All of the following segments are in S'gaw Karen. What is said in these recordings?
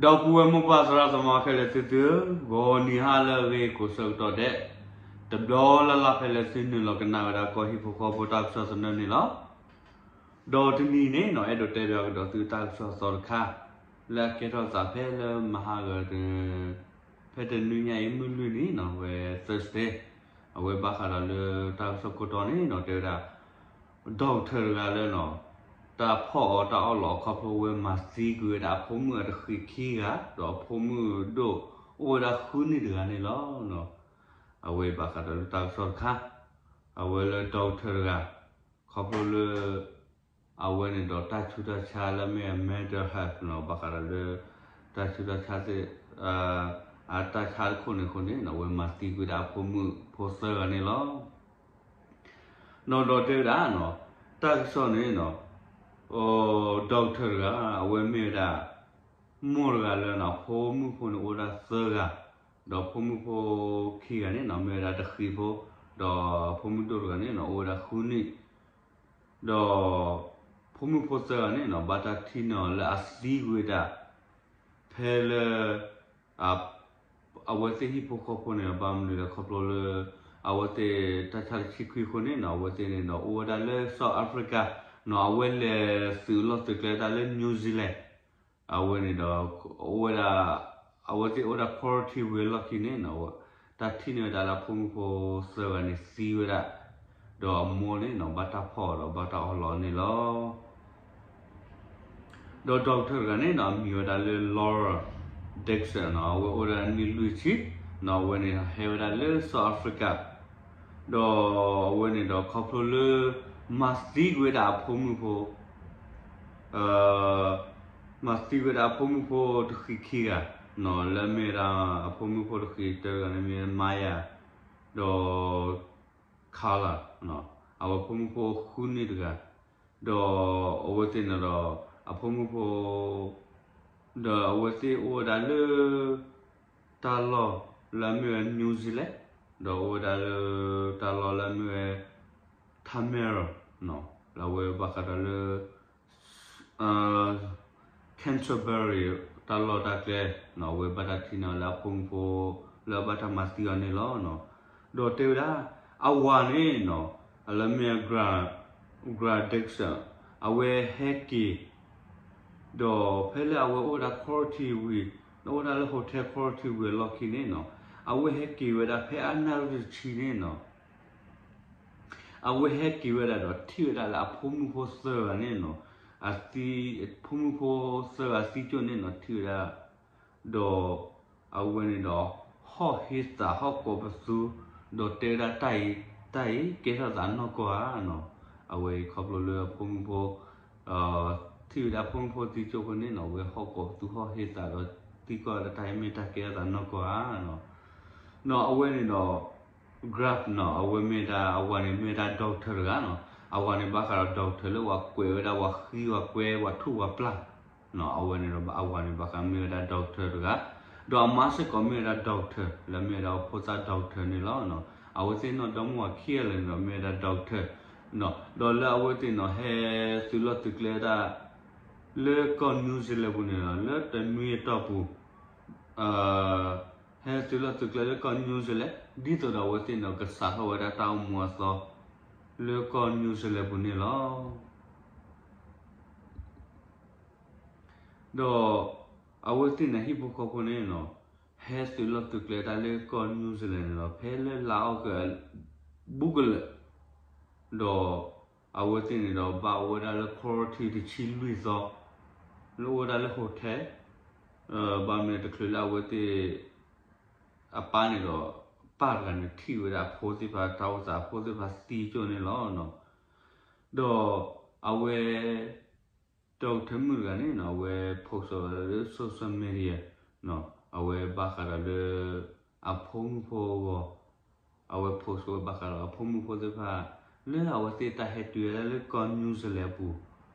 ဒီပုၢ်ဝဲၢ်မိၢ်ပၢ်သရၣ်သမါခဲလၢာ်သုသုဧၢ, ဂီၤနံၤဟါလၢအဂ့ၤကိးဆၢကတီၢ်ဒဲး, တဘျီလၢ်လၢ်ဖဲလၢသုနုာ်လီၤကနၣ်ဝဲဒၣ်ကီၢ်ဟံၣ်ဖိဃီဖိတၢ်ကစီၣ်သနၢၣ်န့ၣ်လီၤ. ဒီးတနံၤန့ၣ်နီၤ အဲၣ်ဒိးတဲဘၣ်ကဒီးသုတၢ်ကစီၣ်သီတခါ လၢအကဲထီၣ်သးဖဲလၢမဟါဂီၤ ဖဲတနွံညါအံၤမုၢ်လွံၢ်နံၤနီၤ ဝဲ Thursday, အဝဲဘၣ်ဃးဒီးလၢတၢ်ကစီၣ်ခိၣ်တီန့ၣ်နီၤ တဲဝဲဒၣ် doctor တဂၤလၢနီၤ တၢ်ဖီၣ်အီၣ်တၢ်အီၣ်လီးအခီဖျိဝဲမၤသံကွံာ်ဝဲဒၣ်အဖိမုၣ်အတဃံးခံဂၤ ဒီးအဖိမုၣ်ဒိၣ်အိၣ်ဝဲဒၣ်ဃုနံၣ်တဂၤန့ၣ်လီၤ. အဝဲဘၣ်ဃးဒီးလၢတၢ်ကစီၣ်တခါ အဝဲလၢ doctor တဂၤ ခီဖျိလၢ အဝဲန့ၣ်ဒီးတၢ်ဆူးတၢ်ဆါလၢမ့ၢ်အ mental health နီၤ ဘၣ်ဃးဒီးလၢ တၢ်ဆူးတၢ်ဆါသ့ၣ် အတၢ်ဆါတခိၣ်န့ၣ်အဃိန့ၣ်နီၤ အဝဲမၤသံကွံာ်ဒၣ်အဖိမုၣ်ဖိသၢဂၤန့ၣ်လီၤ. နီၤဒီးတဲဝဲဒၣ်နီၤ တၢ်ကစီၣ်န့ၣ်နီၤ doctor တဂၤ အဝဲမ့ၢ်ဝဲဒၣ် မိၢ်တဂၤလၢနီၤ အဖိမုၣ်ဖိန့ၣ်အိၣ်ဝဲဒၣ်သၢဂၤ, ဒီးဖိမုၣ်ဖိခံဂၤန့ၣ်နီၤ မ့ၢ်ဝဲဒၣ်တဃံးဖိ, ဒီးဖိမုၣ်ဒိၣ်တဂၤန့ၣ်နီၤ အိၣ်ဝဲဒၣ်ဃုနံၣ်, ဒီးဖိမုၣ်ဖိသၢဂၤန့ၣ်နီၤ ဘၣ်တၢ်ထံၣ်န့ၢ်အီၤလၢအသံကွံာ်ဝဲဒၣ် ဖဲလၢ အဝဲသ့ၣ်ဟံၣ်ဖိဃီဖိန့ၣ် ဘၣ်မနုၤလဲၣ်ခီဖျိလၢ အဝဲသ့ၣ်တၢ်ဆါတဆံခွံအဃိန့ၣ်နီၤ အဝဲသ့ၣ်န့ၣ်ဒီးအိၣ်ဝဲဒၣ်လၢ South Africa နီၤ အဝဲလဲၤသုးလီၢ်သုးကျဲတၢ်လၢ New Zealand အဝဲန့ၣ်ဒီး အိၣ်ဝဲဒၣ် အဝဲသ့ၣ်အိၣ်ဒၣ် quarantine ဝံၤအလီၢ်ခံန့ၣ်နီၤ တၢ်ထံၣ်န့ၢ်ဝဲဒၣ်လၢအဖိမုၣ်ဖိသၢဂၤန့ၣ်သံဝဲဒၣ်, ဒီးအမိၢ်န့ၣ်နီၤ ဘၣ်တၢ်ဖီၣ်အီၤဒီးဘၣ်တၢ်အီၣ်လီးန့ၣ်လီၤ. ဒီး doctor တဂၤန့ၣ်နီၤ အမံၤဝဲဒၣ်လၢ Laura Dixon နီၤ အဝဲအိၣ်ဝဲဒၣ်နံၣ်လွံၢ်ဆံ နီၤ အဝဲန့ၣ်ဟဲဝဲဒၣ်လၢ South Africa ဒီးအဝဲန့ၣ်ဒီးခီဖျိလၢ မၤသံကွံာ်ဝဲဒၣ်အဖိမုၣ်ဖိ မၤသံကွံာ်ဝဲဒၣ်အဖိမုၣ်ဖိတဃံးခံဂၤနီၤ လၢအမ့ၢ်ဝဲဒၣ် အဖိမုၣ်ဖိတဃံးတဂၤန့ၣ်မ့ၢ် Maya ဒီး Carla အဝဲဖိမုၣ်ဖိဃုနံၣ်တဂၤ, ဒီးအဝဲသ့ၣ်န့ၣ်ဒီး အဖိမုၣ်ဖိ ဒီးအဝဲသ့ၣ်အိၣ်ဝဲဒၣ်လၢ တၢ်လီၢ်လၢအမ့ၢ်ဝဲ New Zealand ဒီးအိၣ်ဝဲဒၣ်လၢ တၢ်လီၢ်လၢအမ့ၢ်ဝဲ Tamera နီၤ လၢအဝဲဘၣ်ဃးဒီးလၢ Canterbury တၢ်လီၢ်တၢ်ကျဲနီၤ အဝဲဘၣ်တၢ်ထံၣ်န့ၢ်အီၤလၢအဖိမုၣ်ဖိ လၢအဘၣ်တၢ်မၤသံအီၤန့ၣ်လီၤ. ဒီးတဲဝဲဒၣ် အဝၤန့ၣ်နီၤ အလၢမ့ၢ် Gra Dixon အဝဲဟဲက့ၤ ဒီးဖဲလၢအဝဲအိၣ်ဝဲဒၣ် quarantine ဝံၤ ဒီးအိၣ်ဝဲဒၣ်လၢ hotel quarantine ဝံၤအလီၢ်ခံန့ၣ်နီၤ အဝဲဟဲက့ၤဝဲဒၣ်ဖဲအနၣ်ရံၣ်တဆံန့ၣ်နီၤ အဝဲဟဲက့ၤဝဲဒၣ်ဒီးထံၣ်ဝဲဒၣ်လၢအဖိမုၣ်ဖိသၢဂၤန့ၣ်နီၤ အသံ ဖိမုၣ်ဖိသၢဂၤသံကၠိၣ်န့ၣ်နီၤ ထံၣ်ဝဲဒၣ် ဒီးအဝဲန့ၣ်ဒီး ဟီၣ်ဟ့သးဟီၣ်ကိးပသူ ဒီးတဲဝဲဒၣ်တၢ်အံၤ တၢ်အံၤကဲထီၣ်သးနီၢ်ကီၢ်ဧါနီၤ အဝဲခီဖျိလၢအဖိမုၣ်ဖိ ထံၣ်ဝဲဒၣ်ဖိမုၣ်ဖိသံကၠိၣ်အဃိန့ၣ်နီၤ အဝဲဟီၣ်ကိးပသူဟီၣ်ဟ့သးဒီးသံကွၢ်ဝဲဒၣ်တၢ်အံၤမ့ၢ်တၢ်ကဲထီၣ်သးနီၢ်ကီၢ်ဧါနီၤ နီၤအဝဲန့ၣ်ဒီး Graf နီၤ အဝဲမ့ၢ်ဒၣ် အဝၤန့ၣ်မ့ၢ်ဒၣ် doctor တဂၤနီၤ အဝၤန့ၣ်ဘၣ်ဃးဒီး doctor လၢပှၤကွဲးဝဲဒၣ်ပှၤဃံပှၤကွဲပှၤထူၣ်ပှၤပျၢ် နီၤ အဝဲန့ၣ်ဒီး အဝၤန့ၣ်ဘၣ်ဃးမ့ၢ်ဝဲဒၣ် doctor တဂၤ ဒီးအမါစ့ၢ်ကီးမ့ၢ်ဝဲဒၣ် doctor လၢမ့ၢ်ဝဲဒၣ်ဖိသၣ် doctor န့ၣ်လီၤ. အဝဲသ့ၣ်နီၢ်ဒီမါဝၤခံဂၤလၢာ်န့ၣ်ဒီးမ့ၢ်ဝဲဒၣ် doctor နီၤ ဒီးလၢအဝဲသ့ၣ်နီၤ ဟဲသုးလီၢ်သုးကျဲဒၣ် လၢကီၢ် New Zealand ပူၤန့ၣ်လီၤ လၢတနွံအတီၢ်ပူၤ ဟဲသုးလီၢ်သုးကျဲလၢကီၢ် New Zealand ဒ်သိးဒီးအဝဲသ့ၣ်န့ၣ် ကစးထီၣ်ဝဲဒၣ်တၢ်အိၣ်မူအသီ လၢကီၢ် New Zealand ပူၤန့ၣ်လီၤ. ဒီးအဝဲသ့ၣ်န့ၣ် ဟံၣ်ဖိဃီဖိန့ၣ်နီၤ ဟဲသုးလီၢ်သုးကျဲတၢ်လၢကီၢ် New Zealand န့ၣ်လီၤ ဖဲလၢလါအီကူး ဘူးကလၢာ် ဒီးအဝဲသ့ၣ်န့ၣ်ဒီးဘၣ်အိၣ်ဝဲဒၣ်လၢ quarantine တဆံလွံၢ်သီ လၢအိၣ်ဝဲဒၣ်လၢ hotel ဘၣ်မနုၤတချုးလၢအဝဲသ့ၣ် အပၢ်န့ၣ်ဒီး ပၢ်တဂၤန့ၣ်ထံၣ်ဝဲဒၣ်အဖိသ့ၣ်တဖၣ် တၢ်အိၣ်သးအဖိသ့ၣ်တဖၣ်သံကၠိၣ်န့ၣ်လီၤ. ဒီးအဝဲ doctor မုၣ်တဂၤန့ၣ်နီၤ အဝဲ post ဝဲဒၣ်လၢ social media နီၤ အဝဲဘၣ်ဃးဒီးလၢ အဖိမုၣ်ဖိအဂီၢ် အဝဲ post ဝဲဘၣ်ဃးဒီးအဖိမုၣ်ဖိသ့ၣ်တဖၣ် လၢအဝဲသ့ၣ်တၢ်ဟဲတုၤဝဲဒၣ်လၢကီၢ် New Zealand အပူၤ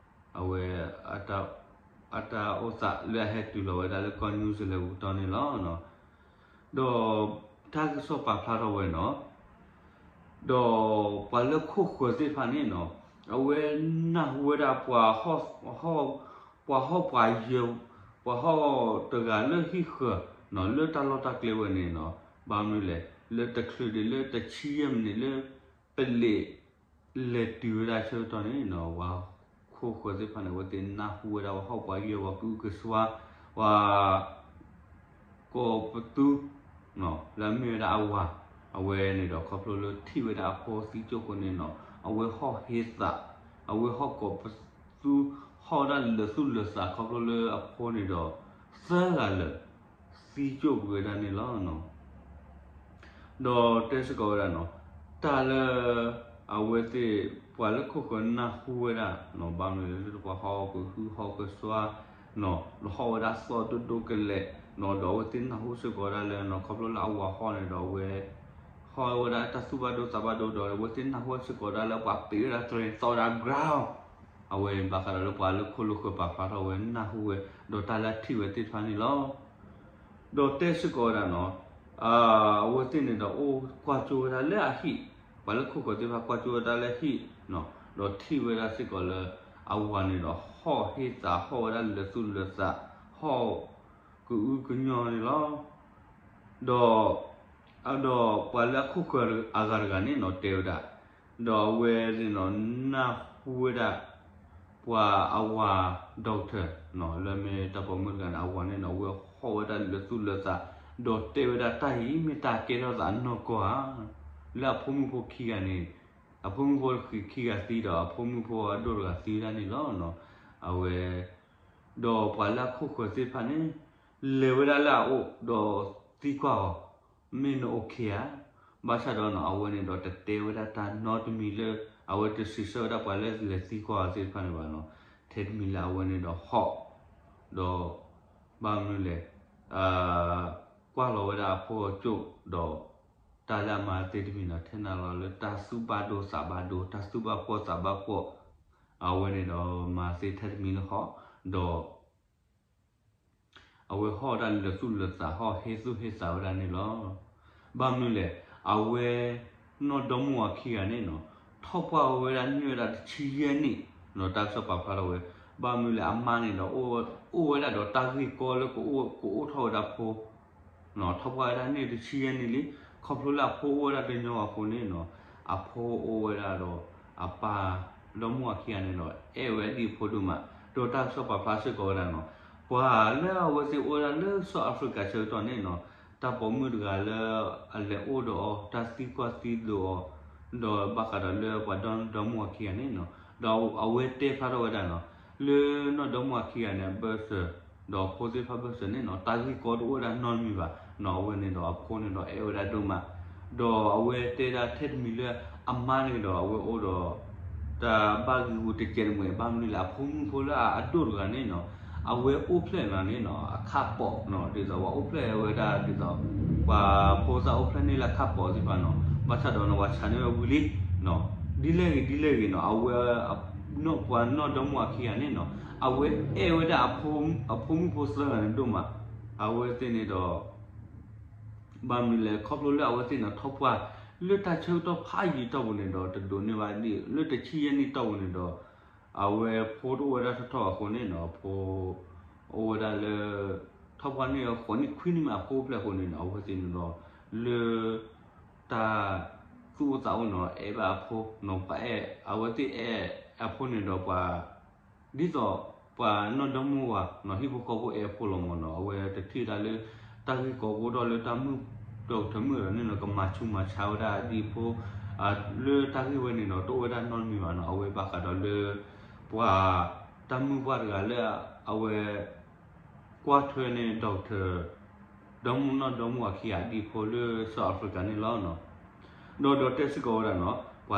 အဝဲ အတၢ်အိၣ်သးလၢအဟဲတုၤလီၤဝဲဒၣ်လၢကီၢ် New Zealand အပူၤတီန့ၣ်လီၤ. ဒီးတၢ်ကစီၣ်ပာ်ဖျါထီၣ်ဝဲနီၤ ဒီးပှၤလၢခိၣ်ဃၢၤသ့ၣ်တဖၣ်န့ၣ်နီၤ အဝဲနၢ်ဟူဝဲဒၣ် ပှၤဟီၣ်ပှၤယၢၤ ပှၤဟီၣ်တဂၤလၢဟံၣ်ဃၢၤ လၢတၢ်လီၢ်တၢ်ကျဲဝဲန့ၣ်နီၤ, ဘၣ်မနုၤလဲၣ်, လၢတချုးဒံးလၢတဆံယဲၢ်မံးနံးလၢ ပလံး လဲၤတုၤဝဲဒၣ်ဆၢကတီၢ်န့ၣ်နီၤ, ပှၤခိၣ်ဃၢၤသ့ၣ်တဖၣ်န့ၣ် အဝဲသ့ၣ်နၢ်ဟူဝဲဒၣ် ပှၤဟီၣ်ပှၤယၢၤ ပှၤကအုကစွါ ပှၤ ကိးပသူ လၢအမ့ၢ်ဝဲဒၣ်အဝၤ, အဝဲန့ၣ်ဒီးခီဖျိလၢထံၣ်ဝဲဒၣ်အဖိသံကၠိၣ်အဃိန့ၣ်နီၤ, အဝဲဟီၣ်ဟ့သး, အဝဲဟီၣ်ကိးပသူ, ဟီၣ်ဝဲဒၣ်လၢာ်သူၣ်လၢာ်သး ခီဖျိလၢအဖိန့ၣ်ဒီး သၢဂၤလၢာ် သံကၠိၣ်ကွံာ်ဝဲဒၣ်န့ၣ်လီၤ. ဒီးတဲစ့ၢ်ကီးဝဲဒၣ်နီၤ, တၢ်လၢ အဝဲသ့ၣ် ပှၤလၢခိၣ်ဃၢၤနၢ်ဟူဝဲဒၣ်နီၤ, ဘၣ်မနုၤလဲၣ် လၢပှၤဟီၣ်ကဟုဟီၣ်ကစွါနီၤ, ဒီးဟီၣ်ဝဲဒၣ်သီၣ်ဒိၣ်ဒိၣ်ကလဲာ်နီၤ, ဒီးအဝဲသ့ၣ်နၢ်ဟူစ့ၢ်ကီးဝဲဒၣ်လၢနီၤ, ခီဖျိလၢအဝၤဟီၣ်န့ၣ်ဒီးအဝဲ ဟီၣ်ဝဲဒၣ်တၢ်သူၣ်ဘၣ်ဒိသးဘၣ်ဒိဒီး အဝဲသ့ၣ်နၢ်ဟူစ့ၢ်ကီးဝဲဒၣ်လၢပှၤပ့ၤဝဲဒၣ်တြဲၤသီၣ်ဝဲဒၣ် ground အဝဲဘၣ်ဃးဒီးလၢပှၤလၢခိၣ်လၢဃၢၤပာ်ဖျါထီၣ်ဝဲနၢ်ဟူဝဲ ဒီးတၢ်လၢအထံၣ်ဝဲသ့ၣ်တဖၣ်န့ၣ်လီၤ. ဒီးတဲစ့ၢ်ကီးဝဲဒၣ်နီၤ, အဝဲသ့ၣ်န့ၣ်ဒီးအိၣ်ကွၢ်ကၠိဝဲဒၣ်လၢအဟံၣ်, ပှၤလၢခိၣ်ဃၢၤသ့ၣ်တဖၣ်ကွၢ်ကၠိဝဲဒၣ်လၢဟံၣ်နီၤ, ဒီးထံၣ်ဝဲဒၣ်စ့ၢ်ကီးလၢ အဝၤန့ၣ်ဒီးဟီၣ်ဟ့သး ဟီၣ်ဝဲဒၣ်လၢာ်သူၣ်လၢာ်သး ဟီၣ်ကအုကညီန့ၣ်လီၤ. ဒီး ဒီးပှၤလၢအခိၣ်ဃၢၤအဂၤတဂၤန့ၣ်နီၤ တဲဝဲဒၣ်, ဒီးအဝဲသ့ၣ်နီၤ နၢ်ဟူဝဲဒၣ် ပှၤအဝၤ doctor နီၤ လၢမ့ၢ်တၢ်ပိာ်မုၣ်တဂၤန့ၣ် အဝၤန့ၣ်နီၤ အဝဲဟီၣ်ဝဲဒၣ်လၢာ်သူၣ်လၢာ်သး, ဒီးတဲဝဲဒၣ်တၢ်အံၤမ့ၢ်တၢ်ကဲထီၣ်သးအနီၢ်ကီၢ်ဧါ, လၢအဖိမုၣ်ဖိခံဂၤန့ၣ်, အဖိမုၣ်ဖိခံဂၤသံဒီးအဖိမုၣ်ဖိအဒိၣ်တဂၤသံဝဲဒၣ်န့ၣ်လီၤ. အဝဲ ဒီးပှၤလၢအခိၣ်ဃၢၤသ့ၣ်တဖၣ်န့ၣ် လဲၤဝဲဒၣ်လၢအအိၣ် ဒီးသံကွၢ်အီၤ, မ့ၢ်န okay ဧါ. ဘၣ်ဆၣ်ဒီးနီၤ အဝဲန့ၣ်ဒီးတတဲဝဲဒၣ်တၢ်နီတမံၤလၢ အဝဲတစံးဆၢဝဲဒၣ်ပှၤလၢလဲၤသံကွၢ်အီၤသ့ၣ်တဖၣ်န့ၣ်ဘၣ်နီၤ, ထဲတမံၤလၢအဝဲန့ၣ်ဒီးဟီၣ်, ဒီး ဘၣ်မနုၤလဲၣ် ကွၢ်လီၤဝဲဒၣ်အဖိအကၠိၣ်ဒီး တၢ်လၢအမၤသ့တမံၤနီၤ ထဲနၤလီၤလၢတၢ်သူၣ်ဘၣ်ဒိသးဘၣ်ဒိ တၢ်သူၣ်ဘၣ်ဖှီၣ်သးဘၣ်ဖှီၣ်, အဝဲန့ၣ်ဒီးမၤသ့ထဲတမံၤလၢဟီၣ်, ဒီး အဝဲဟီၣ်ဝဲဒၣ်လၢာ်သူၣ်လၢာ်သး ဟီၣ်ဟ့သူၣ်ဟ့သးဝဲဒၣ်န့ၣ်လီၤ. ဘၣ်မနုၤလဲၣ် အဝဲ နီၢ်ဒီမါဝၤခံဂၤန့ၣ်နီၤ ထီၣ်ပှၢ်ဝဲဒၣ်န့ၢ်ဝဲဒၣ်တဆံယဲၢ်နံၣ်နီၤ တၢ်ကစီၣ်ပာ်ဖျါထီၣ်ဝဲ, ဘၣ်မနုၤလဲၣ် အမါန့ၣ်ဒီး အိၣ်ဝဲဒၣ်ဒီးတၢ်ဂ့ၢ်ကီလၢ ကအိၣ်ထီၣ်ဝဲဒၣ်ဖိ ထီၣ်ပှၢ်ဝဲဒၣ်န့ၢ်တဆံယဲၢ်နံၣ်လံ, ခီဖျိလၢအဖိအိၣ်ဝဲဒၣ်တညီအဃိန့ၣ်နီၤ အဖိအိၣ်ဝဲဒၣ်ဒီး အပၢ် ဒီမါဝၤခံဂၤန့ၣ်ဒီး အဲၣ်ဝဲအဒံၣ်အဖိဒိၣ်မး, ဒီးတၢ်ကစီၣ်ပာ်ဖျါစ့ၢ်ကီးဝဲဒၣ်နီၤ ပှၤလၢအဝဲသ့ၣ်အိၣ်ဝဲဒၣ်လၢ South Africa ဆၢကတီၢ်န့ၣ်နီၤ တၢ်ပိာ်မုၣ်တဂၤလၢ အလဲၤအိၣ်ဒီးအီၤ တၢ်သံကွၢ်သံဒိးအီၤ, ဒီးဘၣ်ဃးဒီးလၢပှၤဒီ ဒီမါဝၤခံဂၤန့ၣ်နီၤ ဒီးအဝဲတဲဖျါထီၣ်ဝဲဒၣ်နီၤ လၢနီၢ်ဒီမါဝၤခံဂၤန့ၣ် အဘၢၣ်စၢၤ ဒီးအဖိသ့ၣ်တဖၣ်ဘၢၣ်စၢၤန့ၣ်နီၤ တၢ်ဂ့ၢ်ကီတအိၣ်ဝဲဒၣ်နီတမံၤဘၣ်နီၤ အဝဲန့ၣ်ဒီးအဖိန့ၣ်ဒီးအဲၣ်ဝဲဒၣ်ဒိၣ်မး, ဒီးအဝဲတဲဒၣ်ထဲတမံၤလၢ အမါန့ၣ်ဒီးအဝဲအိၣ်ဒီး တၢ်ဘၣ်ဂံာ်ဂူာ်တကဲးတမှဲၤ ဘၣ်မနုၤလဲၣ် အဖိမုၣ်ဖိလၢအဒိၣ်တဂၤန့ၣ်နီၤ အဝဲအိၣ်ဖျဲၣ်လီၤန့ၣ်နီၤ အခၣ်ပိာ်နီၤ ဒ်သိးပှၤအိၣ်ဖျဲၣ်ဝဲဒၣ်ဒ်သိး ပှၤဖိသၣ်အိၣ်ဖျဲၣ်န့ၢ်လၢအခၣ်ပိာ်သ့ၣ်တဖၣ်နီၤ ဘၣ်ဆၣ်ဒီးနီၤ ပှၤဆါန့ၢ်ဝဲဝံၤလံနီၤ ဒ်လဲၣ်ဂ့ၤဒ်လဲၣ်ဂ့ၤနီၤ အဝဲ ပှၤနီၢ်ဒီမါဝၤခံဂၤန့ၣ်နီၤ အဝဲအဲၣ်ဝဲဒၣ် အဖိမုၣ်ဖိသၢဂၤန့ၣ်ဒိၣ်မး, အဝဲသ့ၣ်န့ၣ်ဒီး ဘၣ်မနုၤလဲၣ် ခီဖျိလၢအဝဲသ့ၣ်န့ၣ်ထီၣ်ပှၢ် လၢတၢ်ဆၢကတီၢ်ဖးယံၤတီၢ်ပူၤန့ၣ်ဒီး တဒိးန့ၢ်ဘၣ်ဒ် လၢတဆံယဲၢ်နံၣ်တီၢ်ပူၤန့ၣ်ဒီး အဝဲဖိတအိၣ်ဝဲဒၣ်ထီၣ်ထီၣ်အဃိန့ၣ်နီၤ အဖိ အိၣ်ဝဲဒၣ်လၢ ထီၣ်ပှၢ်န့ၢ်ဃိးနံၣ်ခွံနံၣ်မးအဖိအိၣ်ဖျဲၣ်အဃိန့ၣ်နီၤ အဝဲသ့ၣ်န့ၣ်ဒီး လၢ တၢ်သူၣ်အိၣ်သးအိၣ်နီၤ အဲၣ်ဘၣ်အဖိနီၤ ပှၤအဲၣ် အဝဲသ့ၣ်အဲၣ်အဖိန့ၣ်ဒီးပှၤ ဒ်သိး ပှၤနီၢ်ဒီမါဝၤနီၤ ဟံၣ်ဖိဃီဖိအဲၣ်အဖိလီၤမးနီၤ အဝဲတထံၣ်ဝဲဒၣ်လၢ တၢ်ဂ့ၢ်ကီကအိၣ်ထီၣ်လၢတၢ်မုၣ်ဒီးကထၢမုၣ်ဒီးန့ၣ်နီၤ ကမၤဆူးမၤဆါဝဲဒၣ်ဒ်အဖိ လၢတၢ်ဂ့ၢ်ဝဲန့ၣ်ဒီး တအိၣ်ဝဲဒၣ်နီတမံၤဘၣ်နီၤ အဝဲဘၣ်ဃးဒီးလၢ ပှၤ တၢ်မုၣ်ပှၢ်တဂၤလၢ အဝဲ ကွၢ်ထွဲန့ၢ် doctor ဒီမါဝၤ နီၢ်ဒီမါဝၤခံဂၤအဒံၣ်ဖိလၢ South Africa န့ၣ်လီၤနီၤ. ဒီးဒီးတဲစ့ၢ်ကီးဝဲဒၣ်နီၤ ပှၤ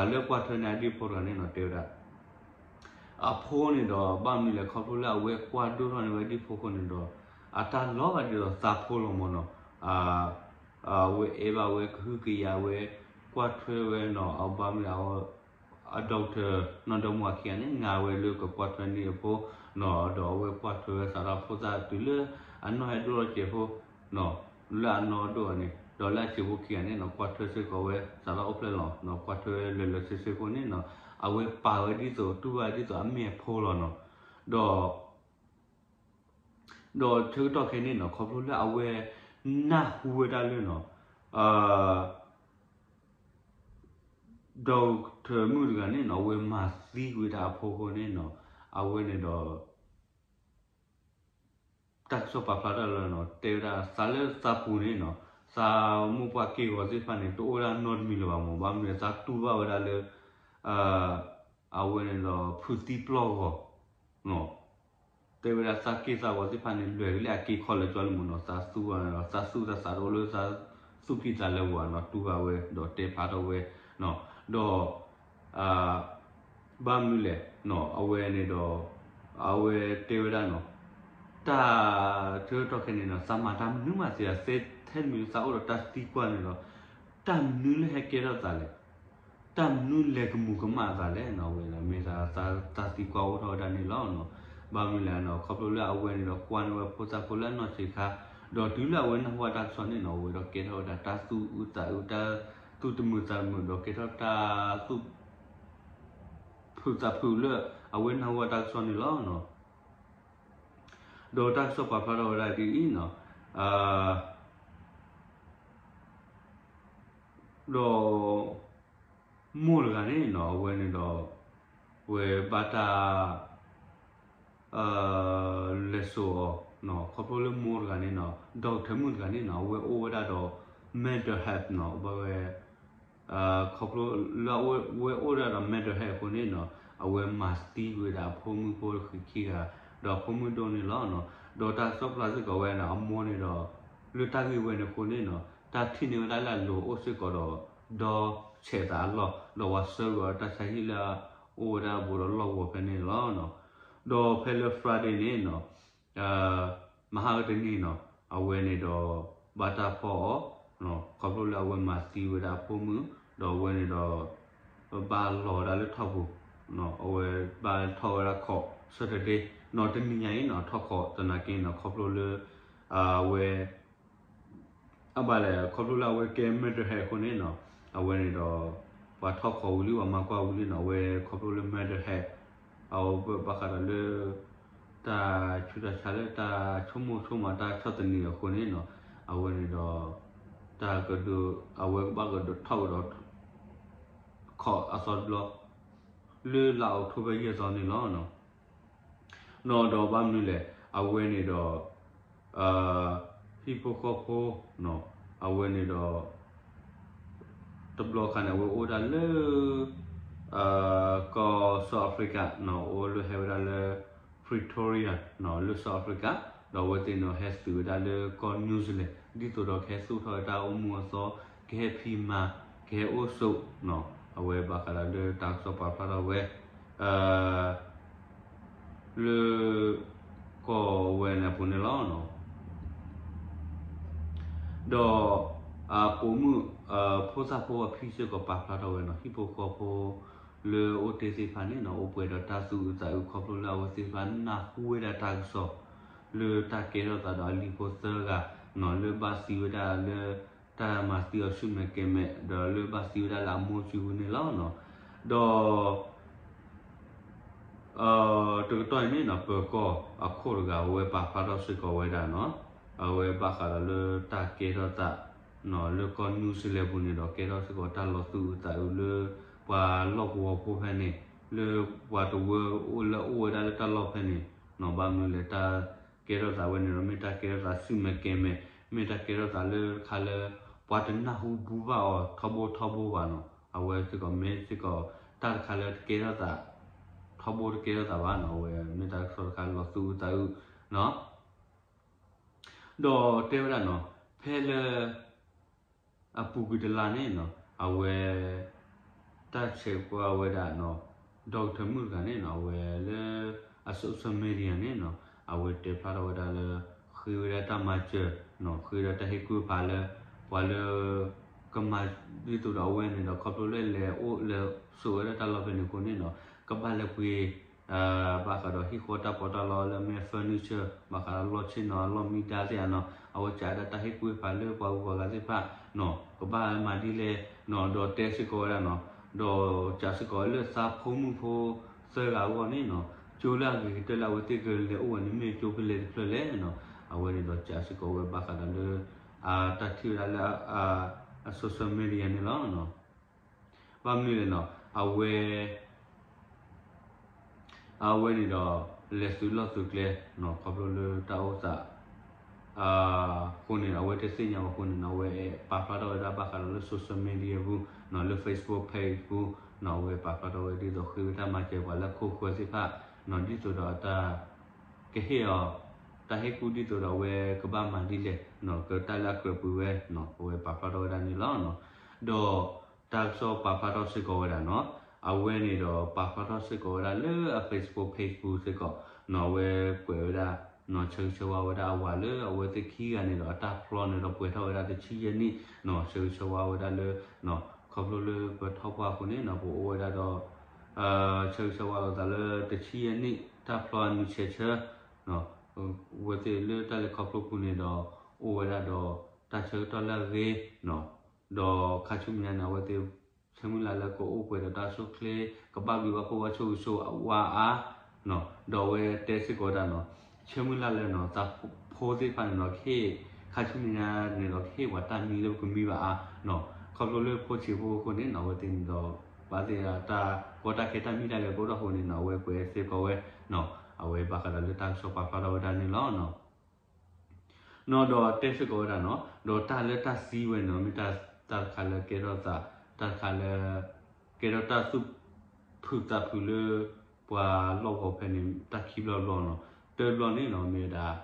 လၢကွၢ်ထွဲန့ၢ်အဒံၣ်ဖိတဂၤန့ၣ်နီၤ တဲဝဲဒၣ် အဖိန့ၣ်ဒီး ဘၣ်မနုၤလဲၣ် ခီဖျိလၢအဝဲကွၢ်ဒိၣ်ထီၣ်န့ၢ်ဝဲဒံၣ်ဖိအဃိန့ၣ်ဒီး အတၢ်လီၤဂာ်ဒ်သိးသးဖိလီၤမးနီၤ. အဝဲအဲၣ်ဘၣ်ဝဲ ကဟုကယာ်ဝဲ ကွၢ်ထွဲဝဲနီၤ အဘၣ်မနုၤ အ doctor နီၢ်ဒီမါဝၤခံဂၤန့ၣ် ငါဝဲလၢကကွၢ်ထွဲန့ၢ်အဖိနီၤ ဒီးအဝဲကွၢ်ထွဲဝဲစးထီၣ်ဖိသၣ်တုၤလၢအနီၢ်ဟဲဒိၣ်ထီၣ်စဲးဖိနီၤ လၢအနီၢ်ဒိၣ်န့ၣ် ဒီးလၢအစဲးဖိခံဂၤန့ၣ်နီၤ ကွၢ်ထွဲစ့ၢ်ကီးဝဲစးထီၣ်အိၣ်ဖျဲၣ်လီၤနီၤ ကွၢ်ထွဲလၢာ်လၢာ်ဆ့ဆ့အဃိန့ၣ်နီၤ အဝဲပာ်ဝဲဒ်သိးတူၢ်ဘၣ်ဒ်သိးအမ့ၢ်အဖိလီၤနီၤ. ဒီး ဒီးဆၢကတီၢ်ခဲအံၤန့ၣ်နီၤ ခီဖျိလၢအဝဲနၢ်ဟူဝဲဒၣ်လၢနီၤ doctor မုၣ်တဂၤန့ၣ်နီၤ အဝဲမၤသံကွံာ်ဝဲဒၣ်အဖိအဃိန့ၣ်နီၤ အဝဲန့ၣ်ဒီး တၢ်ကစီၣ်ပာ်ဖျါထီၣ်လၢနီၤ တဲဝဲဒၣ်သးလၢသးပူၤန့ၣ်နီၤ သးမိၢ်ပှၢ်က့ၢ်ဂီၤသ့ၣ်တဖၣ်န့ၣ် တအိၣ်ဒၣ်နီတမံၤလၢၤဘၣ်မး ဘၣ်မနုၤသးတူၢ်ဘၣ်ဝဲဒၣ်လၢ အဝဲန့ၣ်ဒီးဖုးသံပျီၢ်ဂီၤ တဲဝဲဒၣ်သးက့ၢ်သးဂီၤသ့ၣ်တဖၣ်န့ၣ် လွဲၢ်ကလၢအက့ခီလၢာ်ကွံာ်လံမးနီၤ သးသူဝဲနီၤ သးသူသးသးတအိၣ်လၢသးသူၣ်ဖှံသးလၢပှၤနီၤ တူၢ်ဘၣ်ဝဲဒီးတဲဖျါထီၣ်ဝဲ ဒီး ဘၣ်မနုၤလဲၣ်နီၤ အဝဲန့ၣ်ဒီး အဝဲတဲဝဲဒၣ်နီၤ တၢ်ဆၢကတီၢ်ခဲအံၤန့ၣ်နီၤ သးမၤတၢ်မနုၤမးသ့ဧါ သဲထဲတမံၤသးအိၣ်ဒီးတၢ်သံကွၢ်န့ၣ်ဒီး တၢ်မနုၤလၢဟဲကဲထီၣ်သးလဲၣ် တၢ်မနုၤလဲၤကမူၤကမၣ်သးလဲၣ်နီၤ အဝဲဒၣ်မ့ၢ်သး တၢ်သံကွၢ်အိၣ်ထီၣ်ဝဲဒၣ်န့ၣ်လီၤနီၤ. ဘၣ်မနုၤလဲၣ်နီၤ ခီဖျိလၢအဝဲန့ၣ်ဒီးကွၢ်န့ၢ်ဝဲဖိသၣ်ဖိလၢအနီၢ်ဆံးခါ ဒီးတုၤလၢအဝဲနၢ်ဟူဘၣ်တၢ်ကစီၣ်န့ၣ်နီၤ အဝဲဒီးကဲထီၣ်ဝဲဒၣ်တၢ်သူၣ်အုးသးအုး တၢ်သူၣ်တမုာ်သးတမုာ် ဒီးကဲထီၣ်တၢ်သူၣ် ဖုးသးဖုးလၢ အဝဲနၢ်ဟူဘၣ်တၢ်ကစီၣ်န့ၣ်လီၤနီၤ. ဒီးတၢ်ကစီၣ်ပာ်ဖျါထီၣ်ဝဲဒၣ်ဒ်အံၤနီၤ ဒီး မိၢ်တဂၤန့ၣ်နီၤ အဝဲန့ၣ်ဒီး ဝဲဘၣ်တၢ် လဲၤစိာ်အီၤ ခီဖျိလၢမိၢ်တဂၤန့ၣ်နီၤ doctor မုၣ်တဂၤန့ၣ်နီၤ အဝဲအိၣ်ဝဲဒၣ်ဒီး mental health နီၤ ဘၣ်ဝဲ ခီဖျိလၢအဝဲအိၣ်ဝဲဒၣ်ဒီး mental health အဃိန့ၣ်နီၤ အဝဲမၤသံဝဲဒၣ်အဖိမုၣ်ဖိဃံးခံဂၤ ဒီးအဖိမုၣ်ဒိၣ်န့ၣ်လီၤနီၤ. ဒီးတၢ်ကစီၣ်ပာ်ဖျါစ့ၢ်ကီးဝဲဒၣ်အမိၢ်န့ၣ်ဒီး လၢတၢ်ဂ့ၢ်ဝဲန့ၣ်အဃိန့ၣ်နီၤ တၢ်ထံၣ်န့ၢ်ဝဲဒၣ်လၢအလိၤအိၣ်စ့ၢ်ကီးဒီး ဒီဆဲးသးအလီၢ် ဒီးပှၤဆှၢကဒီးတၢ်ဆါဟံၣ်လၢ အိၣ်ဝဲဒၣ်ဘူးဒီးလီၢ်ကဝီၤဖဲန့ၣ်လီၤနီၤ. ဒီးဖဲလၢ Friday န့ၣ်နီၤ မဟါကတနံၤနီၤ အဝဲန့ၣ်ဒီး ဘၣ်တၢ်ဖီၣ်အီၤ ခီဖျိလၢအဝဲမၤသံဝဲဒၣ်အဖိမုၣ် ဒီးအဝဲန့ၣ်ဒီး ဘၣ်လီၤဝဲဒၣ်လၢထီၣ်ပူၤ အဝဲဘၣ်ထီၣ်ဝဲဒၣ်ခိး Saturday နီၤ တနံၤညါအံၤနီၤ ထီၣ်ခိးသနာ်က့နီၤ ခီဖျိလၢ အဝဲ အဘၣ်လဲၣ် ခီဖျိလၢအဝဲကဲ mental health အဃိန့ၣ်နီၤ အဝဲန့ၣ်ဒီး ပှၤထီၣ်ခိးဝံၤလံ ပှၤမၤကွၢ်ဝံၤလံနီၤ အဝဲခီဖျိလၢ mental health အဝဲဘၣ်ဃးဒီးလၢ တၢ်ဆူးတၢ်ဆါလၢတၢ်ဆိကမိၣ်ဆိကမးတၢ်ဆီၣ်သနံးအဃိန့ၣ်နီၤ အဝဲန့ၣ်ဒီး တၢ်ကဒုး အဝဲကဘၣ်ကဒုးထီၣ်ကဒီး ခိးအသီတဘျီ လၢလါအီးကထိဘၢၣ်ယဲၢ်သီန့ၣ်လီၤ. နီၤဒီးဘၣ်မနုၤလဲၣ် အဝဲန့ၣ်ဒီး ဟံၣ်ဖိဃီဖိ အဝဲန့ၣ်ဒီး တဘျီခါန့ၣ် အဝဲအိၣ်ဝဲဒၣ်လၢ ကီၢ် South Africa နီၤ အိၣ်လၢဟဲဝဲဒၣ်လၢ Pretoria နီၤ လၢ South Africa ဒီးအဝဲသ့ၣ်န့ၣ်ဟဲသုးဝဲဒၣ်လၢကီၢ် New Zealand ဒ်သိးဒီးကဟဲသူၣ်ထီၣ်ဝဲတၢ်အိၣ်မူအသီ ကဟဲဖံးမၤ ကဟဲအိၣ်ဆိးနီၤ အဝဲဘၣ်ဃးဒီးလၢတၢ်ကစီၣ်ပာ်ဖျါထီၣ်ဝဲ လၢ ကီၢ်ဝဲန့ၣ်အပူၤန့ၣ်လီၤ. ဒီး ပိာ်မုၣ် ဖိသၣ်ဖိအဖံစ့ၢ်ကီးပာ်ဖျါထီၣ်ဝဲနီၤ ဟံၣ်ဖိဃီဖိ လၢအိၣ်တ့ၢ်သ့ၣ်တဖၣ်န့ၣ်နီၤ အိၣ်ပှဲၤဒီးတၢ်သူၣ်အုးသးအုး ခီဖျိလၢအဝဲသ့ၣ်တဖၣ်နၢ်ဟူဝဲဒၣ်တၢ်ကစီၣ် လၢတၢ်ကဲထီၣ်သးဒီးအလံၤဖိသၢဂၤနီၤ လၢဘၣ်သံဝဲဒၣ်လၢ တၢ်မၤသံအီၤဆူၣ်မဲာ်ကဲၤမဲာ် ဒီးလၢဘၣ်သံဝဲဒၣ်လၢအမိၢ်စုပူၤန့ၣ်လီၤ. ဒီး တကတီၢ်အံၤန့ၣ်နီၤ ပၢၤကီၢ်အခိၣ်တဂၤ အဝဲပာ်ဖျါထီၣ်စ့ၢ်ကီးဝဲဒၣ်နီၤ အဝဲဘၣ်ဃးဒီးလၢတၢ်ကဲထီၣ်သး လၢကီၢ် New Zealand ပူၤန့ၣ်ဒီး ကဲထီၣ်စ့ၢ်ကီးတၢ်လီၤသူၣ်အုးသးအုးလၢ ပှၤလီၢ်ကဝီၤဖိဖဲန့ၣ် လၢပှၤတဝၢအိၣ်လၢအိၣ်ဝဲဒၣ်လၢတၢ်လီၢ်ဖဲန့ၣ်နီၤ ဘၣ်မနုၤလဲၣ်တၢ်ကဲထီၣ်သးဝဲန့ၣ်ဒီး မ့ၢ်တၢ်ကဲထီၣ်သးဆူၣ်မဲာ်ကဲၤမဲာ် မ့ၢ်တၢ်ကဲထီၣ်သးလၢတခါလၢ ပှၤတနၢ်ဟူဘူးဘၣ်အီၤထီဘိထီဘိဘၣ်နီၤ အဝဲစ့ၢ်ကီးမ့ၢ်စ့ၢ်ကီး တၢ်တခါလၢတကဲထီၣ်သး ထီဘိတကဲထီၣ်သးဘၣ်နီၤ အဝဲမ့ၢ်တၢ်ကစီၣ်တခါလီၤသူၣ်အုးသးအုးနီၤ ဒီးတဲဝဲဒၣ်နီၤ ဖဲလၢ အပူၤကွံာ်တလါန့ၣ်နီၤ အဝဲ တၢ်ဆဲးကွၢ်ဝဲဒၣ်နီၤ doctor မုၣ်တဂၤန့ၣ်နီၤ အဝဲလၢ အ social media န့ၣ်နီၤ အဝဲတဲဖျါထီၣ်ဝဲဒၣ်လၢ ဃ့ဝဲဒၣ်တၢ်မၤစၢၤနီၤ ဃ့ဝဲဒၣ်တၢ်ဟ့ၣ်ကူၣ်ဖးလၢ ပှၤလၢ ကမၤဒ်သိးဒီးအဝဲန့ၣ်ဒီး ခီဖျိလၢလဲၤအိၣ်လဲၤဆိးဝဲဒၣ်တၢ်လီၢ်ဖဲန့ၣ်အဃိန့ၣ်နီၤ ကဘၣ်လဲၤပှ့ၤ ဘၣ်ဃးဒီးဟံၣ်ဃီတၢ်ပီးတၢ်လီလၢအမ့ၢ် furniture ဘၣ်ဃးဒီးလီၢ်ဆ့ၣ်နီၤ အလီၢ်မံဒါသ့ၣ်ဧါနီၤ အဝဲစးဒၣ်တၢ်ဟ့ၣ်ကူၣ်ဟ့ၣ်ဖးလၢပှၤဂုၤပှၤဂၤသ့ၣ်တဖၣ်နီၤ ကဘၣ်မၤဒ်လဲၣ်နီၤ ဒီးတဲစ့ၢ်ကီးဝဲဒၣ်နီၤ ဒီးစးစ့ၢ်ကီးလၢသးဖိမုၣ်ဖိသၢဂၤအဂီၢ်န့ၣ်နီၤ ကၠိလၢအဂ့ၤကတၢၢ်လၢအဝဲသ့ၣ်ကလဲၤအိၣ်ဝဲန့ၣ် မ့ၢ်ကၠိဖဲလဲၣ်တဖျၢၣ်လဲၣ်နီၤ. အဝဲန့ၣ်ဒီးစံးစ့ၢ်ကီးဝဲဘၣ်ဃးဒီးလၢ အတၢ်ထံၣ်ဝဲဒၣ်လၢ အ social media န့ၣ်လီၤ. ဘၣ်မနုၤလဲၣ်နီၤ အဝဲ အဝဲန့ၣ်ဒီး လဲၤသုးလီၢ်သုးကျဲ ခီဖျိလၢတၢ်အိၣ်သး အဃိန့ၣ် အဝဲတသ့ၣ်ညါဘၣ်အဃိန့ၣ်နီၤ အဝဲပာ်ဖျါထီၣ်ဝဲဒၣ်ဘၣ်ဃးဒီးလၢ social media ပူၤနီၤ လၢ Facebook page ပူၤနီၤ အဝဲပာ်ဖျါထီၣ်ဝဲဒ်သိးဃ့ဝဲတၢ်မၤစၢၤပှၤလၢခိၣ်ဃၢၤသ့ၣ်တဖၣ် ဒ်သိးဒီးအတၢ် ကဟ့ၣ်အီၤ တၢ်ဟ့ၣ်ကူၣ်ဒ်သိးဒီးအဝဲကဘၣ်မၤဒ်လဲၣ်နီၤ ကတၢ်လၢအကြၢးပှ့ၤဝဲနီၤ အဝဲပာ်ဖျါထီၣ်ဝဲဒၣ်န့ၣ်လီၤ. ဒီးတၢ်ကစီၣ်ပာ်ဖျါထီၣ်စ့ၢ်ကီးဝဲဒၣ်နီၤ အဝဲန့ၣ်ဒီးပာ်ဖျါထီၣ်စ့ၢ်ကီးဝဲဒၣ်လၢအ Facebook page ပူၤစ့ၢ်ကီးနီၤ အဝဲကွဲးဝဲဒၣ်နီၤ ဆၢဂ့ၤဆၢဝါဝဲဒၣ်အဝၤလၢအဝဲသ့ၣ်ခံဂၤန့ၣ်ဒီး အတၢ်ဖျီန့ၣ်ဒီးပှဲၤထီၣ်ဝဲဒၣ်တဆံယဲၢ်နံၣ်နီၤ ဆၢဂ့ၤဆၢဝါဝဲဒၣ်လၢ ခီဖျိလၢပထီၣ်ပှၢ်အဃိန့ၣ်နီၤ ပအိၣ်ဝဲဒၣ်ဒီး ဆၢဂ့ၤဆၢဝါလိာ်သးလၢတဆံယဲၢ်နံၣ် တၢ်ဖျီအနံၤဆဲးဆၢ အဝဲသ့ၣ်လၢတၢ်လဲၤခီဖျိပူၤန့ၣ်ဒီး အိၣ်ဝဲဒၣ်ဒီးတၢ်ဆၢကတီၢ်လၢအဂ့ၤနီၤ ဒီးခါဆူမဲာ်ညါန့ၣ် အဝဲသ့ၣ် ဆၢမုၢ်လၢ်လၢကအိၣ်ပှဲၤဒီးတၢ်အိၣ်ဆူၣ်အိၣ်ချ့ ကဘၣ်ဘျုးဘၣ်ဖှိၣ်ဘၣ်ဆိၣ်ဂ့ၤဆိၣ်ဝါအါနီၤ ဒီးအဝဲတဲစ့ၢ်ကီးဝဲဒၣ်နီၤ ဆၢမုၢ်လၢ်လၢနီၤ သးဖိသ့ၣ်တဖၣ်န့ၣ်နီၤ ကဟ့ၣ် ခါဆူမဲာ်ညါန့ၣ်ဒီး ကဟ့ၣ်ပှၤတၢ်မံလၢပကမံဘၣ်အါနီၤ ခီဖျိလၢဖိဆံးဖိအဃိန့ၣ်နီၤ အဝဲသ့ၣ်န့ၣ်ဒီး ဘၣ်သ့ၣ်တၢ်ကီတၢ်ခဲတၢ်မံတၢ်ဂဲၤကအိၣ်ထီၣ်အဃိန့ၣ်နီၤ အဝဲကွဲးစ့ၢ်ကီးဝဲနီၤ အဝဲဘၣ်ဃးဒီးလၢတၢ်ကစီၣ်ပာ်ဖျါထီၣ်ဝဲဒၣ်န့ၣ်လီၤ. နီၤဒီးတဲစ့ၢ်ကီးဝဲဒၣ်နီၤ ဒီးတၢ်လၢတၢ်သံဝဲန့ၣ် မ့ၢ်တၢ်တခါလၢကဲထီၣ်သး တၢ်တခါလၢ ကဲထီၣ်တၢ်သူၣ်ဖုးသးဖုးလၢ ပှၤလီၢ်ကဝီၤဖဲန့ၣ် တၢ်ခံဘျီတဘျီနီၤ တဘျီန့ၣ်နီၤ မ့ၢ်ဝဲဒၣ်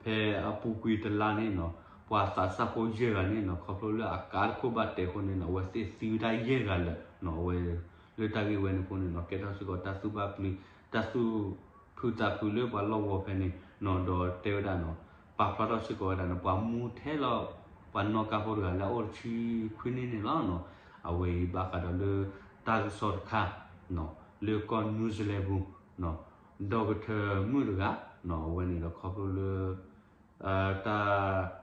ဖဲအပူၤကွံာ်တလါန့ၣ်နီၤ ပှၤသးစၢ်ဖိယဲၢ်ဂၤန့ၣ်နီၤ ခီဖျိလၢအကါတခိၣ်ဘၣ်တဲာ်အဃိန့ၣ်နီၤ အဝဲသ့ၣ်သံဝဲဒၣ်ယဲၢ်ဂၤလၢာ်နီၤ အဝဲ လၢတၢ်ဂ့ၢ်ဝဲန့ၣ်အဃိန့ၣ်နီၤ ကဲထီၣ်စ့ၢ်ကီးတၢ်သူၣ်ဘၣ်ပျံၤ တၢ်သူၣ်ဖုးသးဖုးလၢပှၤလီၢ်ကဝီၤဖဲန့ၣ်နီၤ ဒီးတဲဝဲဒၣ်နီၤ ပာ်ဖျါထီၣ်စ့ၢ်ကီးဝဲဒၣ်နီၤ ပှၤမူထဲလီၤ ပှၤနီၣ်ကါဖိတဂၤလၢအအိၣ်တဆံခွံနံၣ်န့ၣ်လီၤနီၤ အဝဲအံၤဘၣ်ဃးဒီးလၢ တၢ်ကစီၣ်တခါနီၤ လၢကီၢ် New Zealand ပူၤနီၤ ဒီကထၢၣ်မုၣ်တဂၤနီၤ အဝဲန့ၣ်ဒီးခီဖျိလၢ တၢ်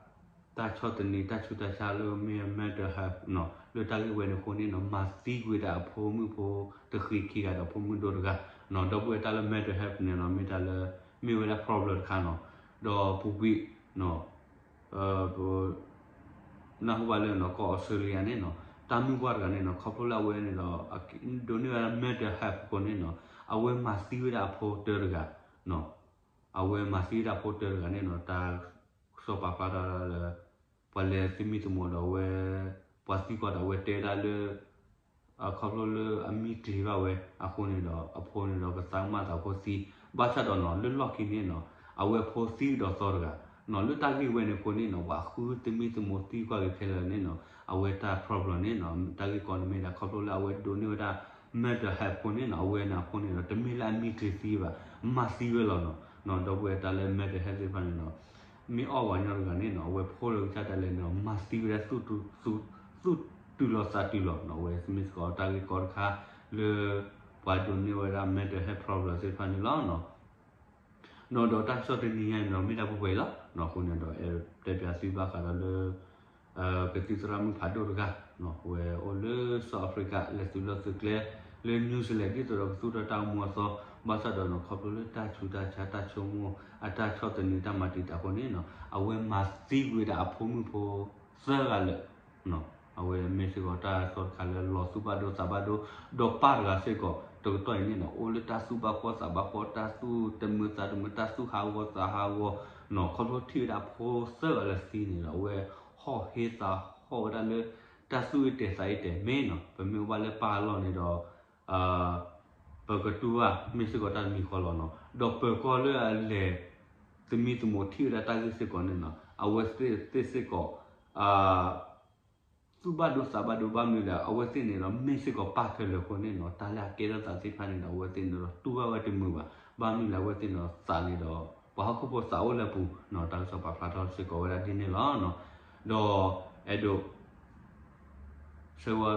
တၢ်ဆီၣ်သနံး တၢ်ဆူးတၢ်ဆါလၢမ့ၢ် mental health နီၤ လၢတၢ်ဂ့ၢ်ဝဲန့ၣ်အဃိန့ၣ်နီၤ မၤသံကွံာ်ဒၣ်အဖိမုၣ်ဖိတဃံးခံဂၤဒီးဖိမုၣ်ဒိၣ်တဂၤနီၤ ဒီပုၢ်ဝဲၢ်တၢ်လၢ mental health န့ၣ်နီၤ မ့ၢ်တၢ်လၢ မ့ၢ်ဝဲဒၣ် problem တခါနီၤ ဒီးပူၤကွံာ်နီၤ ပ နၢ်ဟူဘၣ်လၢနီၤ ကီၢ်အီစထြ့လယါန့ၣ်နီၤ တၢ်မုၣ်ပှၢ်တဂၤန့ၣ်နီၤ ခီဖျိလၢအဝဲန့ၣ်ဒီး ဒိးန့ၢ်ဝဲဒၣ် mental health အဃိန့ၣ်နီၤ အဝဲမၤသံဝဲဒၣ်အဖိတၢတဂၤနီၤ အဝဲမၤသံဝဲဒၣ်အဖိတၢတဂၤန့ၣ်နီၤ တၢ်ကစီၣ်ပာ်ဖျါထီၣ်လၢ ပှၤလဲၤသမံသမိးဒီးအဝဲ ပှၤသံကွၢ်ဒီးအဝဲတဲဒၣ်လၢ ခီဖျိလၢအမံကျ့ၤဘၣ်ဝဲအဃိန့ၣ်ဒီး အဖိန့ၣ်ဒီးကသးကမၣ်သးဖိသံ ဘၣ်ဆၣ်ဒီးနီၤ လၢလီၢ်ခံန့ၣ်နီၤ အဝဲဖိသံကဒီးသီတဂၤနီၤ လၢတၢ်ဂ့ၢ်ဝဲန့ၣ်အဃိန့ၣ်နီၤ ပှၤဃုသမံသမိးသံကွၢ်က့ၤခဲလၢာ်န့ၣ်နီၤ အဝဲတၢ် problem န့ၣ်နီၤ တၢ်ဂ့ၢ်ကီန့ၣ်မ့ၢ်ဒၣ်ခီဖျိလၢအဝဲဒိးန့ၢ်ဝဲဒၣ် mental health အဃိန့ၣ်နီၤ အဝဲန့ၣ်အဃိန့ၣ်ဒီး တမ့ၢ်လၢအမံကျ့ၤသံဘၣ် မၤသံဝဲလီၤနီၤ ဒီပုၢ်ဝဲၢ်တၢ်လၢ mental health သ့ၣ်တဖၣ်န့ၣ်နီၤ မ့ၢ်အီၣ်ဝဲညီတဂၤန့ၣ်နီၤ အဝဲဖိလၢကစၢ်ဒၣ်လဲာ်န့ၣ်နီၤ မၤသံဝဲဒၣ် သူၣ်တုၤလီၤသးတုၤလီၤနီၤ အဝဲမ့ၢ်စ့ၢ်ကီးတၢ်ဂ့ၢ်ကီတခါလၢ ပှၤဒိးန့ၢ်ဝဲဒၣ် mental health problem သ့ၣ်တဖၣ်န့ၣ်လီၤ. နီၤဒီးတၢ်ကစီၣ်တနံၤညါန့ၣ်ဒီး မ့ၢ်ဒၣ်ပှဲၤပှဲၤလီၤ. အဃိန့ၣ်ဒီး အဲၣ်ဒိးတဲပၠးသုဘၣ်ဃးဒီးလၢ ကသံၣ်သရၣ်မုၣ်ဖးဒိၣ်တဂၤ အဝဲအိၣ်လၢ South Africa လဲၤသုးလီၢ်သုးကျဲ လၢ New Zealand ဒ်သိးဒီးကသူၣ်ထီၣ်တၢ်အိၣ်မူအသီ ဘၣ်ဆၣ်ဒီးနီၤ ခီဖျိလၢတၢ်ဆူးတၢ်ဆါ တၢ်ဆိကမိၣ် အတၢ်ဆီၣ်သနံးတၢ်မၤတံာ်တာ်အဃိန့ၣ်နီၤ အဝဲမၤသံကွံာ်ဒၣ်အဖိမုၣ်ဖိသၢဂၤလၢာ် အဝဲမ့ၢ်စ့ၢ်ကီးတၢ်ကစီၣ်တခါလၢလီၤသူၣ်ဘၣ်ဒိသးဘၣ်ဒိ ဒီးပၢ်တဂၤစ့ၢ်ကီး တကတီၢ်အံၤန့ၣ်နီၤ အိၣ်လၢတၢ်သူၣ်ဘၣ်ဖှီၣ်သးဘၣ်ဖှီၣ် တၢ်သူၣ်တမုာ်သးတမုာ် တၢ်သူၣ်ဟးဂီၤသးဟးဂီၤနီၤ ခီဖျိထံၣ်ဝဲဒၣ်ဖိသၢဂၤလၢသံန့ၣ်ဒီး အဝဲဟီၣ်ဟ့သးဟီၣ်ဝဲဒၣ်လၢ တၢ်သူၣ်အ့ၣ်တဲာ်သးအ့ၣ်တဲာ်မ့ၢ်နီၤ ပမ့ၢ်အိၣ်ဘၣ်လၢပၢ်အလီၢ်န့ၣ်ဒီး ပကတူၢ်ဘၣ်မ့ၢ်စ့ၢ်ကီးတၢ်တမံၤဃီလီၤနီၤ ဒီးပၢၤကီၢ်လၢအလဲၤ သမံသမိးထံၣ်ဝဲဒၣ်တၢ်ဂ့ၢ်စ့ၢ်ကီးန့ၣ်နီၤ အဝဲသ့ၣ်စ့ၢ်ကီး သူၣ်ဘၣ်ဒိသးဘၣ်ဒိဘၣ်မနုၤလဲၣ် အဝဲသ့ၣ်န့ၣ်ဒီး မ့ၢ်စ့ၢ်ကီးပၢ်ခဲလၢာ်အဃိန့ၣ်နီၤ တၢ်လၢအကဲထီၣ်သးသ့ၣ်တဖၣ်န့ၣ်ဒီး အဝဲသ့ၣ်န့ၣ်ဒီး တူၢ်ဘၣ်ဝဲတမုာ်ဘၣ် ဘၣ်မနုၤလဲၣ် အဝဲသ့ၣ်န့ၣ်ဒီး သးန့ၣ်ဒီး ပှၤဟီၣ်ခိၣ်ဖိသးအိၣ်လၢအပူၤနီၤ တၢ်ကစီၣ်ပာ်ဖျါထီၣ်စ့ၢ်ကီးဝဲဒၣ်ဒ်န့ၣ်လီၤ. ဒီးအဲၣ်ဒိး ဆၢဝဲ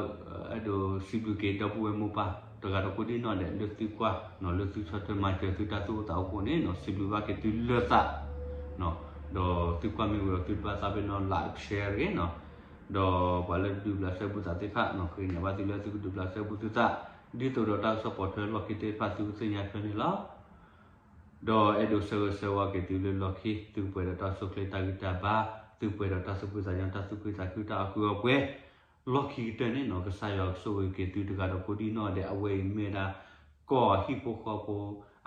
အဲၣ်ဒိးစံးဘျုးက့ၤဒီပုၢ်ဝဲၢ်မိၢ်ပၢ် တဂၤဒီးကိးဒံၣ်နီၣ်ဒဲး လၢသုကွၢ်နီၤ လၢသုဆီၣ်ထွဲမၤစၢၤသုတၢ်သူၣ်အိၣ်သးအိၣ်အဃိန့ၣ်နီၤ စံးဘျုးဘၣ်က့ၤသုလၢသး ဒီးသုကွၢ်မ့ၢ်ဝံၤဒီးသုတဘၣ်သးပ့ၤနီၣ် like share တဂ့ၤနီၤ ဒီးပှၤလၢဒုးဘျးစဲဘူးသးသ့ၣ်တဖၣ်နီၤ ဃ့ကညးဘၣ်သုလၢသုကဒုးဘျးစဲဘူးသုသး ဒ်သိးဒီးတၢ်ကစီၣ်ပိာ်ထွဲလီၢ်ခံသ့ၣ်တဖၣ်သုကသ့ၣ်ညါထွဲန့ၣ်လီၤ. ဒီးအဲၣ်ဒိးဆၢဂ့ၤဆၢဝါက့ၤသုလၢလီၢ်ခံ သုကပှဲၤဒီးတၢ်အိၣ်ဆူၣ်အိၣ်ချ့တၢ်ဂံၢ်တၢ်ဘါ, သုကပှဲၤဒီးတၢ်သူၣ်ဖှံသးညီ တၢ်သူၣ်ခုသးခု တၢ်အီၣ်ကုာ်အီပှဲၤ လီၢ်ခံကတၢၢ်န့ၣ်နီၤ. ကစၢ်ယွၤကဆိၣ်ဂ့ၤက့ၤသုတဂၤဒီးကိးဒံၣ်နီၣ်ဒဲး အဝဲအံၤမ့ၢ်ဒၣ် ကီၢ်ဟံၣ်ဖိဃီဖိ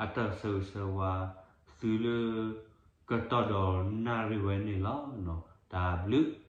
အတၢ်ဆၢဂ့ၤဆၢဝါ သုလၢ ကတီၢ်ဒီးနၣ်ရံၣ်ဝဲန့ၣ်လီၤ. တၢ်ဘျုး